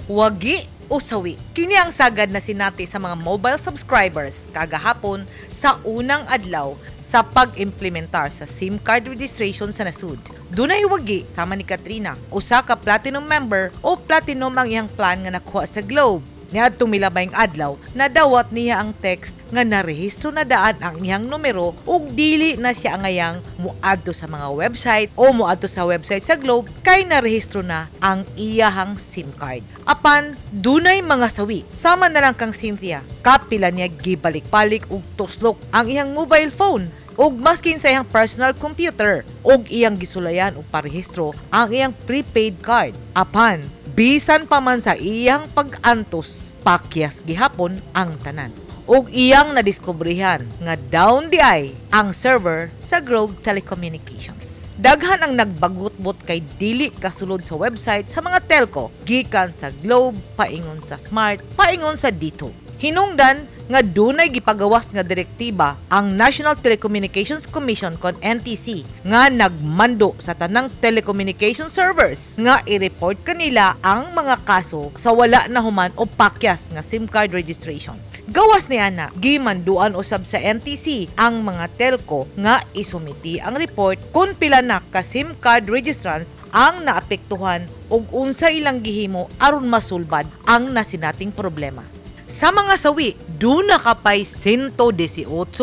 Wagi o sawi. Kini ang sagad na sinati sa mga mobile subscribers kagahapon sa unang adlaw sa pag-implementar sa SIM card registration sa nasud. Dunay wagi sama ni Katrina, usa ka platinum member o platinum ang iyang plan nga nakuha sa Globe. Niadtong milabayng adlaw, nadawat niya ang text nga narehistro na daan ang iyang numero ug dili na siya angayang muadto sa mga website o muadto sa website sa Globe kay narehistro na ang iyahang SIM card. Apan dunay mga sawi, sama na lang kang Cynthia. Kapila niya gibalik-balik ug tuslok ang iyang mobile phone ug maskin sa iyang personal computer ug iyang gisulayan og parehistro ang iyang prepaid card. Apan bisan pa man sa iyang pag-antos, pakyas gihapon ang tanan. Ug iyang nadiskubrehan nga down diay ang server sa Globe Telecommunications. Daghan ang nagbagutbot kay dili kasulod sa website sa mga telco gikan sa Globe, paingon sa Smart, paingon sa Dito. Hinungdan nga dunay gipagawas nga direktiba ang National Telecommunications Commission kon NTC nga nagmando sa tanang telecommunication servers nga i-report kanila ang mga kaso sa wala na human o pakyas nga SIM card registration. Gawas ni ana, gimanduan usab sa NTC ang mga telco nga isumiti ang report kung pila na ka SIM card registrants ang naapektuhan ug unsa ilang gihimo aron masulbad ang nasinating problema. Sa mga sawi, duna ka pay 118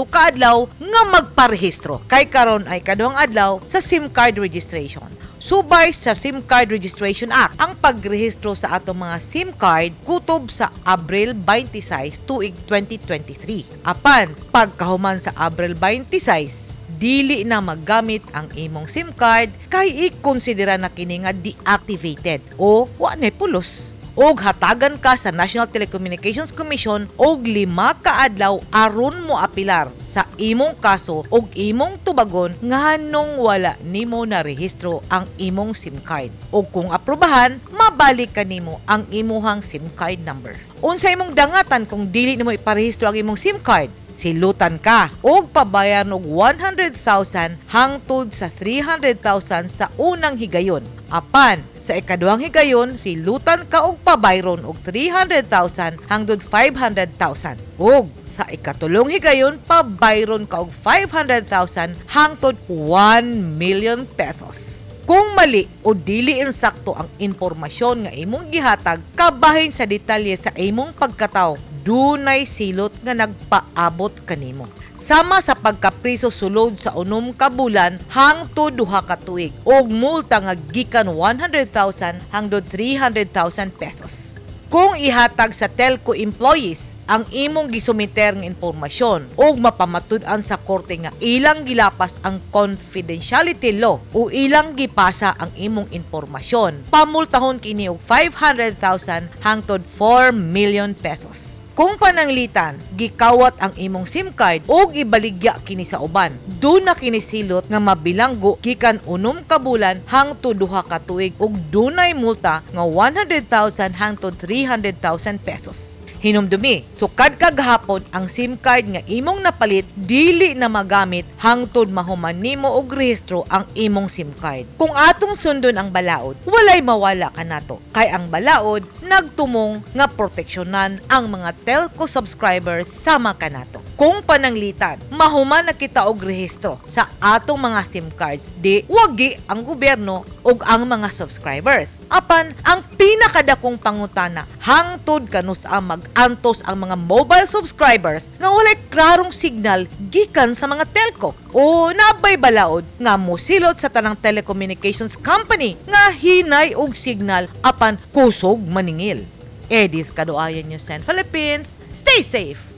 ka adlaw nga magparehistro. Kay karon ay kaduhang adlaw sa SIM card registration. Subay sa SIM Card Registration Act, ang pagrehistro sa atong mga SIM card kutob sa Abril 26 tuig 2023. Apan, pagkahuman sa Abril 26, dili na maggamit ang imong SIM card kay ikonsidera na kini nga deactivated o wa na pulos og hatagan ka sa National Telecommunications Commission og 5 ka adlaw aron mo apilar sa imong kaso og imong tubagon nganong wala nimo na rehistro ang imong SIM card. Og kung aprobahan, mabalik kanimo ang imuhang SIM card number. Unsa imong dangatan kung dili nimo iparehistro ang imong SIM card? Silutan ka og pabayar og 100,000 hangtod sa 300,000 sa unang higayon. Apan, sa ikaduhang higayon, silutan ka og pabayron og 300,000 hangtod 500,000. Ug sa ikatulong higayon, pabayron ka og 500,000 hangtod 1 million pesos. Kung mali o dili insakto ang impormasyon nga imong gihatag kabahin sa detalye sa imong pagkatawo, dunay silot nga nagpaabot kanimo. Sama sa pagkapriso sulod sa 6 ka bulan hangtod 2 ka tuig ug multa nga gikan 100,000 hangtod 300,000 pesos. Kung ihatag sa telco employees ang imong gisumiter nga impormasyon ug mapamatud-an sa korte nga ilang gilapas ang confidentiality law o ilang gipasa ang imong impormasyon, pamultahon kini og 500,000 hangtod 4 million pesos. Kung pananglitan, gikawat ang imong SIM card ug ibaligya kini sa uban, duna kini silot nga mabilanggo gikan 6 ka bulan hangtod 2 ka tuig ug dunay multa nga 100,000 hangtod 300,000 pesos. Hinumdumi, sukad kagahapon ang SIM card nga imong napalit dili na magamit hangtod mahuman nimo og rehistro ang imong SIM card. Kung atong sundon ang balaod, walay mawala kanato. Kay ang balaod nagtumong nga proteksyonan ang mga telco subscribers sama kanato. Kung pananglitan, mahuman na kita og rehistro sa atong mga SIM cards, di wagi ang gobyerno ug ang mga subscribers. Apan ang pinakadakong pangutana, hangtod kanus-a mag-antos ang mga mobile subscribers nga walay klarong signal gikan sa mga telco? O naa bay balaod nga mosilot sa tanang telecommunications company nga hinay og signal apan kusog maningil? Edith Kaduayan, News 10 Philippines. Stay safe!